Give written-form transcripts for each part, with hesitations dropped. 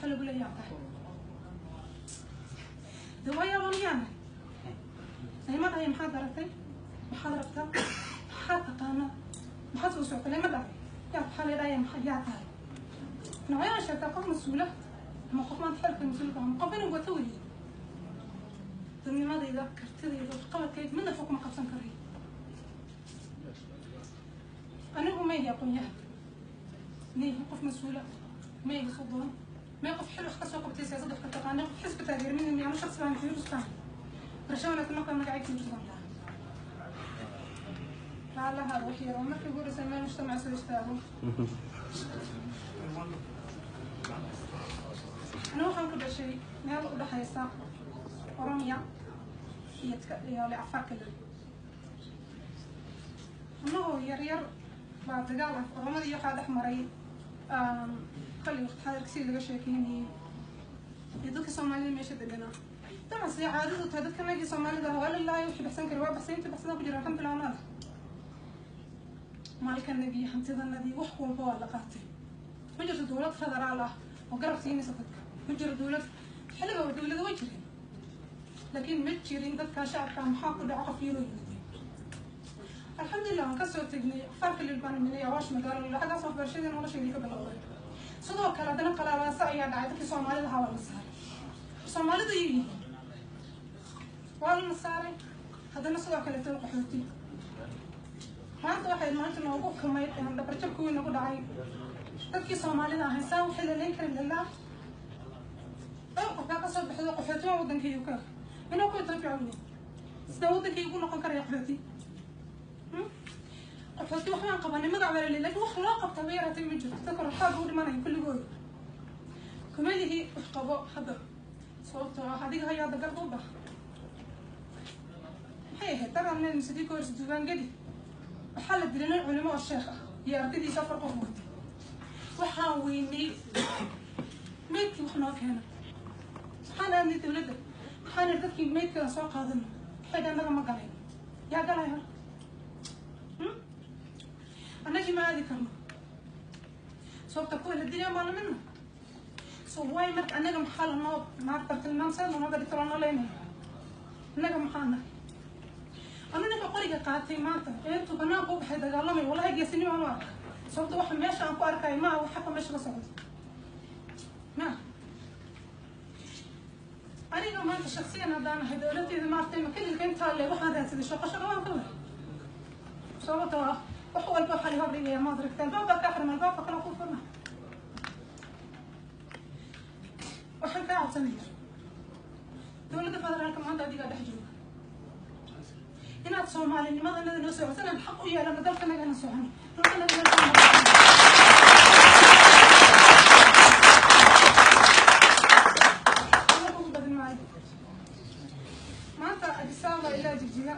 Waxaa lagu leeyahay tahay de waa yaabanayaana lama dhahay. Maxaad aragtay? Maxaad rabtaa? Maxaad taqaanaa? Maxaad soo socota? Lama dhahay yaa. Waxaa la dhahaya maxaa yaa tahay? Noocyadan sheegtaa qof mas-uula ama qof maanta xilka mas-uulka ama qof inuu wato weeye. Dadnimadayda, kartidayda, waxqabadkayga midna fog kuma qabsan karayo. Anigu ma ihi aqoon-yahan, ma ihi qof mas-uula, ma ihi sodoon, ma qof xil wax kasoo qabtay, siyaasadda wax ka taqaanay, qof xisbi taageer midna miyaanu. Shaksi baan, Fayrus baan. Barasho wanaagsan. Markaa magacay Fayrus baan dhahaa. Raallahaada wax yar oo markii ugu horreysay meel mujtamaca soo istaago. Anigu waxaan ku dhashay meel u dhexaysa Oromiya iyo Afar Kilil. Annagoo yar yar baa dagaal ah Oromadii waxaa dhex maray kolay waqti xaadirka sidii laga sheekeynayay iyo dadka Soomaalida meesha deganaa. Dabcan sidee caadadu tahay, dadka nagii Soomaalida ah waa la laayay. Wixii baxsan kara waa baxsan, intii baxsanaa ku jira, alxamdulillah. Anaada maalkanagii, hantidanadii, wax walba waa la qaatay. Ma jirto dowlad federaal ah oo garab siinaysa dadka. Ma jiro dowlad. Xilliga dowlada way jireen, laakiin ma jirin dadka shacabka maxaa ku dhaco qof yaroo yimid. Alxamdulilah, waan kasoo tegnay Afar Kilil baan iminay, Awaash magaalo. Lacagaas waxbarashadii noloshaydii ka bilowday. Sidoo kale haddana qalaabaasa ayaa dhacay. Dadkii Soomaalida ahaa waa la saaray. Soomaalidu ayay yihiin, waa lana saaray. Haddana sidoo kale tan qaxooti maanta waxay maanta noogu xumayd, dhabarjabka weyn nagu dhacay, dadkii Soomaalida ahay saa waxay laleyn karin ilaa dhowr qofkaa kasoo baxdo qaxooti. Waa waddankayga ka inuu ku Etoobiya cawne, sida waddankayga ugu noqon karaya qaxooti? Qaxooti waxbaan qabanay, magac baa laley, lakin wax loo qabtaa ba yaraatay ma jirto. Dadka rafaad u dhimanaya kulligooda. Kumadihii wax qabo hadda, sababtoo ah adiga hayaa dagal u bax. Maxay ahayd daran sidii ka horsa duubaangadi? Waxaa la dilay nin culimo oo sheekh ah iyo ardaydiisa, afar qof watay. Waxaan weynay meydkii wax noo keena. Waxaan aadnay dowladda, waxaan ihi dadkii meydkada soo qaadano. Waxay dhahan annaga ma galayn. Yaa galay hor? Annagii ma aadi karno, sababta kuwa la dilaya maa lamidna. So way marka annaga maxaa lanoo maartartilmaamseed lanooga dhigto, lanoo leynaya? Annaga maxaa nahay? Anu ninka qoriga qaatay maanta ee intuu banaanka u baxay dagaalamay, wallahi geesinimo aan u arka, sababta waxa meesha aan ku arkayo maaha waxa ka meesha ka socdo ma. Aniga maanta shaksiyan haddaan ahay dowladdeeda maartay makililka intaa le, waxaan raadsaday shaqo, shaqo waan ka waay, sababtoo ah wax walba waxaa la hordhigaya maad aragta albaabka kaa xirma, albaabka kale ku furna. Waxaan kaa codsanaya dowladda federaalka maanta adigaa dhex jooga inaad soomaalinimadanada noo soo codsan, xaq u yeelano dalkanagana socono, dhulkanaga. Ugu badin maayo. Maanta Addis Ababa ilaa Jigjiga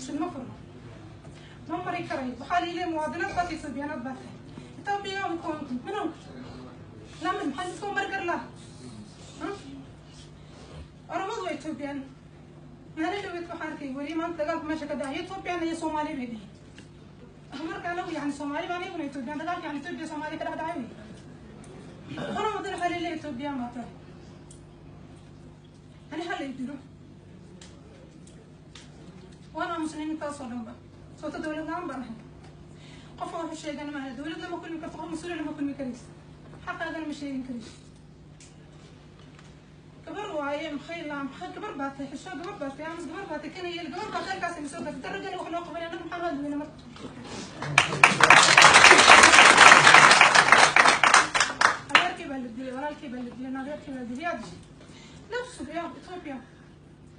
shilma furno, ma mari karayo. Waxaa la yidhi muwaadinaad baad, Ethoobiyaanaad baa tahay. Etoobiya minanka lamin maxaan iska mari kari laha? Oromadu waa Ethoobiyan. Maalin dhaweed waxaan arkay weli maanta dagaalka meesha ka dhacay Ethoobiyan iyo Soomaali bay dhihin. Marka anagu yani Soomaali baan, iyaguna Ethoobiyan. Dagaalka yani Etoobiya Soomaali ka dhex dhacay wey. Oromadana waxaa laleeyahay Ethoobiyan baa tahay. Ani hala i dilo, waana muslimiintaasoo dhan ba sababta dowlad la-aan baan ahay. Qofka wuxuu sheegana maaha, dowlad lama kulmi karto, qof mas-uula lama kulmi karaysa, xaqaagana ma sheegin karaysa. Gabar waaye, maxay laa, maxay gabar baa tahay, xisho, gabar baa tahay, amas gabar baa tahay, kana yeel, gabar baa tahay. Halkaas ina soo gaartay daragana wax noo qabanay. Annaga maxaan hadleyna marka? Adeerkii baa la dilay, walaalkii baa la dilay, adeerkii baa la dilay. Yaa dishay? Nafsu ya Ethiopia.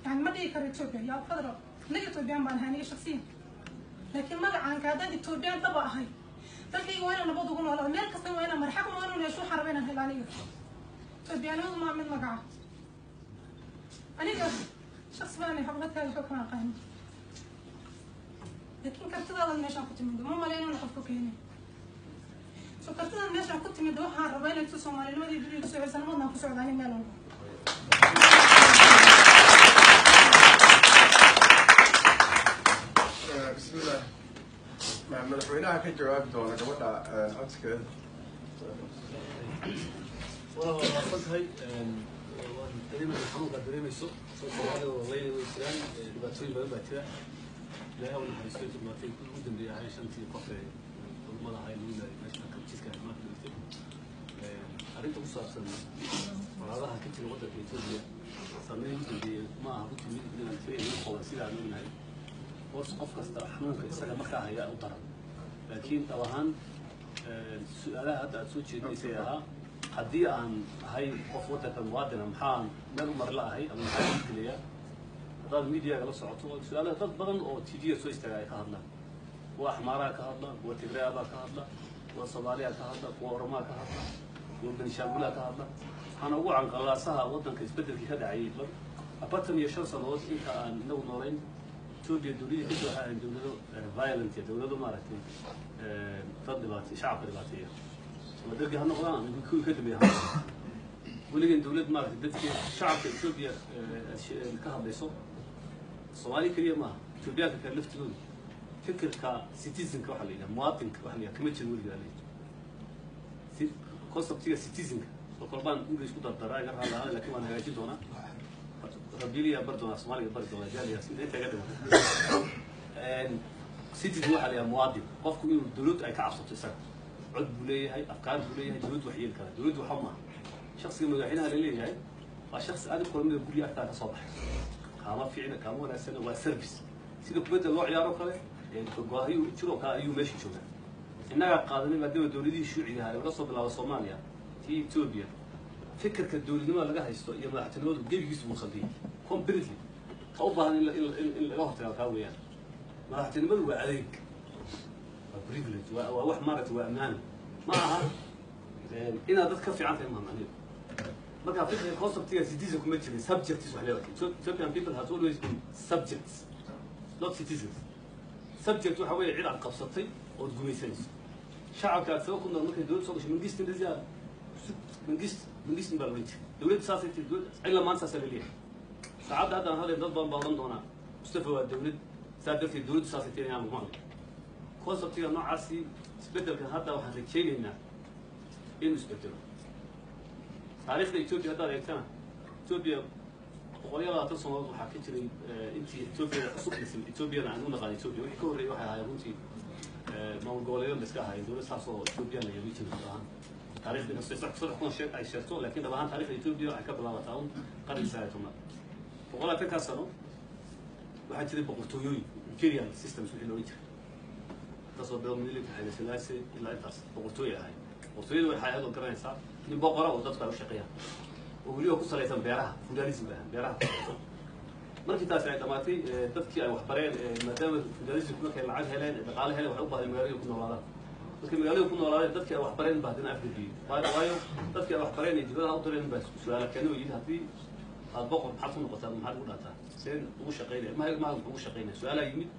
Yani ma dhihi karo Ethiopia yaa federal. Anaga Ethiopian baan ahay, aniga shaksiyan, laakiin magacaanka haddaan Ethiopian daba ahay, dalkayga waa inaan nabad ugu noolaado, meel kasta waa inaan mara, xaq waa inaan yeesho. Waxaan raba inaan helo. Aniga Ethiopianimadu maa mid magaca. Aniga shaksi baan ahay, xaqladkaaga waxba kama aqaanin, laakiin kartidaada meeshaan ku timid ma malay inaan qofku keenay. So kartidaad meeshaan ku timid, waxaan rabaa inay tu Soomaalinimadii dib igu soo celiso. Namadnaan ku socda ani meel walba. Bismillah, madaxweynaha ka jawaabi doona gabadha codkeeda. Walaal, waa mahadsan tahay. Waan dareemaysa xanuunkaad dareemayso. Soo Soomaalida wada way jiraan, dhibaatooyin badan baa jira. Ilaahay u naxariisto inta dhibaatay. Ugu dambeeyay ahay shantii qof ee culumada ahay lagu laayay meesha jidka maanta dhigtay. Arrinta ku saabsan colaadaha ka jira waddanka Etoobiya saameyn ugu dambeeyey ma aha runtii mid inaan filayn qoban. Sida aan ognahay, hoos qof kasta xanuunka isaga markaa haya u daran, laakiin dhab ahaan su-aalaha hadda aad soo jeedinaysay ahaa haddii aan ahay qof waddanka muwaadina, maxaan meel u marla ahay ama maxaa igu dilayaa? Haddaad mediaga la socoto, su-aalaha dad badan oo TV soo istaaga ay ka hadlaan, kuwa Axmaaraa ka hadla, kuwa Tigreabaa ka hadla, kuwa Soomaaliya ka hadla, kuwa Oromaa ka hadla, kuwa Benishaangulaa ka hadla. Waxaana ugu canqalaasaha waddanka isbeddelkii ka dhacayay 45 sannadood inta aan inagu noolayn Etoobiya. Dowladii kasoo waxay ahayn dowlado violent, dowlado maaragtay dad dhibaatay, shacabka dhibaateeya, ama dergi ha noqdaan ama kuwii ka dambeeya ha noqdaan. Weligeen dowlad maaragtay dadkii shacabka Etoobiya ka hadlayso, Soomaali keliya maaha, Etoobiyaanka kale laftigooda, fikirka citizenka waxa la yidhaha, muwaadinka waxa la yidhaha, kama jirin weligaa la yidhi conceptiga citizenka oo kolbaan English ku dardaraa. Iga raali ahaada, laakiin waan hagaajin doonaa, Rabiliya bari doonaa, Soomaaliga bari doonaa, jaaliya inta iga dhiman. Citizen waxaa la yidhaha muwaadin, qofku inuu dowladdu ay ka cabsato, isaga cod buu leeyahay, afkaar buu leeyahay, dowladdu wax yeeli karaa. Dowladdu waxa maaha shaksiga madaxweynaha la leeyahay, waa shaksi adig kulmida guriga agtaa ka soo baxay, kaama fiicna, kaama wanaagsana, waa service. Sida kubadda loo ciyaaro kale go'aahiyo u jiro kale ayuu meesha joogaa. Innagaa qaadanay maadaama dowladihii shuuciga ahaa laga soo bilaabo Soomaaliya tii Etoobiya, fikirka dowladnimada laga haysto iyo madaxtinimadu gebigiisu buu khaldiyay completely. Ka u baahan in laga hortagaa kaa weeyaan. Madaxtinimadu waa adeeg, waa privilege, waa wax maaragtay, waa ammaano, ma aha inaad dad ka fiican tahay maha macnaheedu. Marka fikirka conceptiga citizen kuma jirin, subjects wax leedahay. Ethiopian people has always been subjects, not citizens. Subject waxa weeye cid aad qabsatay ood gumaysanayso. Shacabka aad sabab ku nool markay dowladda soo gashay, Mangist indasiya, Mangist, Mangistin baa la odhan jiray. Dowladda saasay tiri, dowladda cilla maanta saasaa la leeyahay. Saacadda haddaan hadlay dad badan baa odhan doonaa Mustafa waa dowlad, saa darteed dowladdu saasay tiri inaan maqlay conceptiga noocaasi. Isbeddelkan hadda waxaan rajaynaynaa inuu isbedelo. Taariikhda Etoobiya haddaad eegtana, Etoobiya 120 sanadood waxaa ka jiray intii Etoobiyada cusub dhisan. Etoobiyana aan u naqaan Etoobiya wixii ka horreeyay waxay ahaayeen runtii maamul goboleedyada la iska ahaayeen. Dowlad saas oo Etoobiyana lagama jirin dhab ahaan taariikhda, inkastoo 3000 sheeg ay sheegto, laakiin dhab ahaan taariikhda Etoobiya waxay ka bilaabataa un qarnigii 19aad. 120-kaa sano waxaa jiray boqortooyooyin, imperial systems wixii loohan jiray, kasoo bilow Minilik, Xayla Silaase, ilaa intaas boqortooy ahayd. Boqortooyada waxay ahayd oo garanaysaa nin boqora oo dadku ay u shaqeeyaan oo weliba ku salaysan beeraha, feudalism bay ahayd, beeraha ku salaysan. Markii taasi ay dhamaatay, dadkii ay waxbareen, maadaama feudalismku markay lacag heleen, dhaqaale heleen, waxay u bahdeen magaalada ku noolaadaan. Markay magaalada ku noolaadeen, dadkii ay waxbareen baa haddana afgabiyey. Waayo dadkii ay waxbareen ee dibadaha u direen baa su-aala keenay oo yidhi: haddii aad boqor maxaad ku noqotaa, maxaad ugu dhaataa, seen ugu shaqaynaya, maha ugu shaqaynaya? Su-aalaa yimid.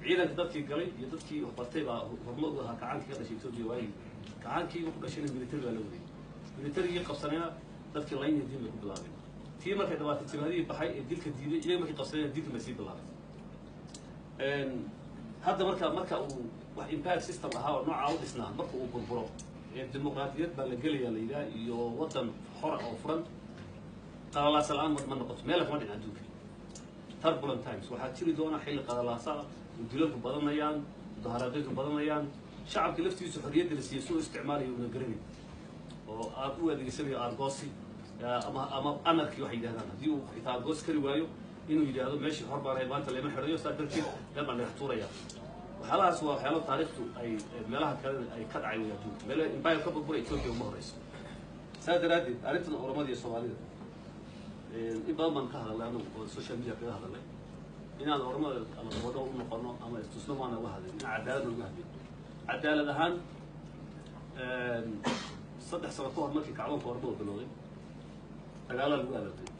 Ciidanka dadkii galay iyo dadkii waxbartay baa horumar u ahaa kacaankii ka dhashay Etoobiya. Waagii kacaankii ku dhashayna military baa la wareeyay. Militarigii qabsanayna dadkii layn iyo diin bay ku bilaabeen. Tii markay dhawaatay, jabhadihii baxay ee dilka diiday iyaga markay qabsanayna dilka bay sii bilaabeen. Hadda marka uu wax empire system ahaa oo noocaa u dhisnaa marka uu burburo ee dimuqraadiyad baa la gelaya la yidhaha iyo waddan xora oo furan, qalalaasa la-aan ma noqoto, meel kama dhicin adduunka. Turbulent times waxaa jiri doona, xilli qalalaasa ah oo dilalku badanayaan, mudaharaadyadu badanayaan, shacabka laftiisu xorriyadda la siiyey soo isticmaalayo una garanay oo aad u adeegsanayo argoosi ama anarchy waxay yidhahdaan. Haddii uu xitaa argoosi kari waayo, inuu yidhaahdo meeshii xor baan ahay, maanta lama xidhayo, saa darteed meel baan dhagax tuuraya. Waxyaalahaas waa waxyaalo taariikhtu ay meelaha kale ay ka dhacay wey adduunka. Meelaha empire ka burbura Ethiopia uma horeyso. Saa daraaddeed arrintan Oromada iyo Soomaalida in badan baan ka hadalnay anagu oo social media kaga hadalnay. Inaan Oromada ama dabadho u noqono ama istusno maana uga hadlin, inaan cadaalad uga hadlin. Cadaalad ahaan, 3 sano ka hor markii kacdoonka Oromada bilowday, dagaalaa lagu abaabulay.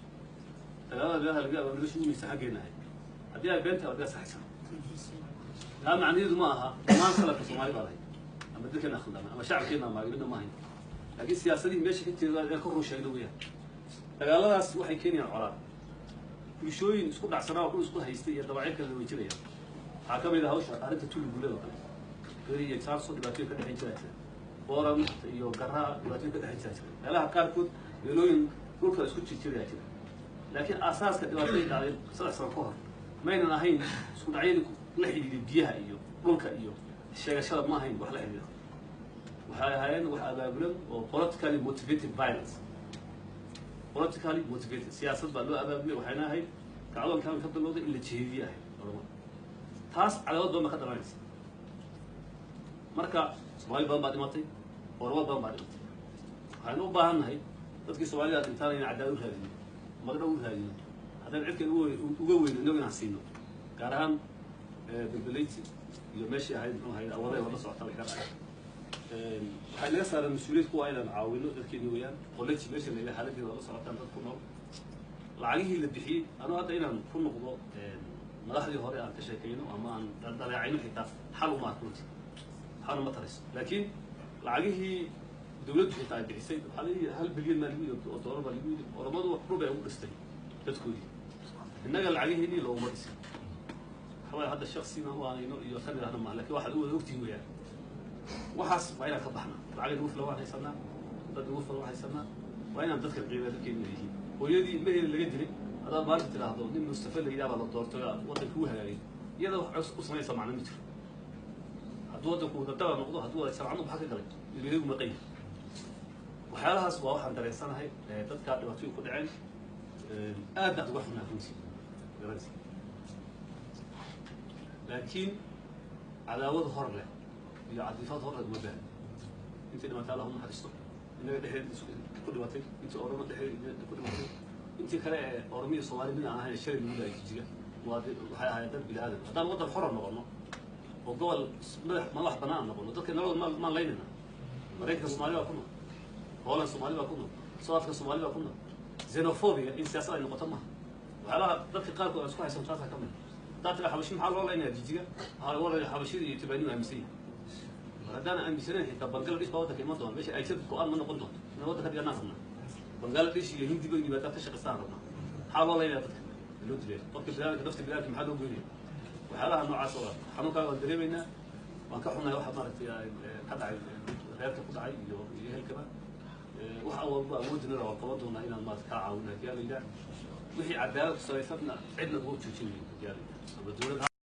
Dagaalada meelaha laga abaabulay meesha ugu muhiimsan xaggeena ahayd. Haddii ay beenta adiga saxaysan, taa macnaheedu ma aha dhammaan khaladka Soomaali baa lahayd ama dadkeena khaldamay ama shacabkeena maagay, midna ma ahayn, laakiin siyaasadihii meesha ka jeeda inaan ka run sheegno weeyaan. Dagaaladaas waxay keenayaan colaad, bulshooyin isku dhacsanaa oo dhul isku haystay iyo dabacyo kale la wejinaya. Waxaa ka mid ah hawsha arrinta Tuli Guuleed oo kale, Geri iyo Jaarso dhibaatooyin ka dhexayn jiraa jira, Booran iyo Garaa dhibaatooyin ka dhexayn jiraa jira meelaha qaarkood. Meelooyin dhulka isku jirjirayaa jira, laakiin aasaaska dhibaatadii dhacday 3 sano ka hor maynan ahayn isku dhacyadii la xidhiidhay biyaha iyo dhulka iyo sheegashada. Ma ahayn wax la xidhiidha, waxay ahaayeen wax abaabulan oo politically motivated violence, politically motivated siyaasad baa loo abaabulay. Waxayna ahayd kacdoonkan ka bilowday in la jeediye ahayd Oromada. Taas cadaawad badan baa ka dhalanaysa. Marka Soomaali badan baa dhimatay, Oromo badan baa dhimatay. Waxaynu u baahan nahay dadkii Soomaalida dhintaana inaan cadaalad u raadino, magdhow u raadino, haddaan cidka uga weyno innagu inaan siino, gaar ahaan Belbeleyti iyo meeshii ahayd, muxuu ahayd, Awaday oo la socota wixii ka dhacay. Waxay naga saaran mas-uuliyad kuwa inaan caawino dadkeeni weeyaan. Qoleji meesha la yidhaha xaaladeeda waa la socotaan dad ku nool. Lacagihii la bixiyey, anuu hadda inaan ku noqdo madaxdii hore aan ka sheekayno ama aan dhaleecayno xitaa xal uma arko runtii, xal uma tarayso. Laakiin lacagihii dowladdu xitaa ay bixisay, waxaa la yidhi 1 bilyan maa lagu yidhi oo doolar baa lagu yidhi. Oromadu wax dhul bay ugu dhistay dadkoodii, innaga lacagihiinii looguma dhisin. Waxawaya hadda shaksina u aanayno iyo kan idhahno maaha, lakin waxaad u wada ogtihin weeyaan. Waxaas waa inaan ka baxnaa. Lacag nagu filan waan haysanaa, dad nagu filan waan haysanaa. Waa inaan dadka qiimeeya dadkeenu yihiin. Hooyadii ilmaheeda laga dilay haddaad maalinta tidhaahdo nin Mustafa la yidhaha baa la doortay waddanka u hagaagay, iyada wax u samaysa macno ma jiro. Hadduu waddanku wadadaba noqdo, hadduu wada jamacno, maxaa ka galay ilmaheegu maqan yahay? Waxyaalahaas waa waxaan dareensanahay. Dadka dhibaatooyin ku dhaceen aad baad uga xunaa runtii garanti, laakiin cadaawad hor leh iyo cadiifad hor leh uma baahna. Intii dhimatay Allah u naxariisto, innaga dhexdeed ku dhimatay, intii Oromo dhexdeed ku dhimatay, intii kale ee Oromo iyo Soomaali mid aan ahayn shalay lagu laayay Jijiga. Waa waxay ahaayeen dad bini aadam. Haddaan waddan xora noqono oo gobol madax bannaan noqono, dadka nolol maan laynayna. Maraykanka Soomaali baa ku nool, Holland Soomaali baa ku nool, South Africa Soomaali baa ku nool. Xenophobia in siyaasad ay noqoto maaha. Waxyaalaha dadka qaarkood aan isku haysan taasaa ka mid. Haddaad tira Xabashi maxaa loo laynaya Jijiga, waxaa lagu leeyahay Xabashida iyo Ethiopiyaanigu aaminsan yahay. Mar haddaan aaminsanayn xitaa Bangladesh baa waddanka iman doona meesha ayjad go-aan ma noqon doonto inaan waddanka dhiganaan rabnaa. Bangladesh iyo Hindiba yimaadaan ka shaqaystaan rabnaa. Maxaa loo laynaya dadka loo dilaya qofka biniaadamka, nafta biniaadamka maxaa loo goynaya? Waxyaalaha noocaas oo xanuunkaaga waan dareemaynaa, waan ka xunahay waxa maaragtay ka dhacay reerka ku dhacay iyo ehelkaba. Wax walba awoodinana waan qaban doonaa inaan maarata kaa caawino haddii Alla yidhaah. Wixii cadaalad ku salaysanna cidna uga joojinayo haddii Alla yidhaah ama dowlad.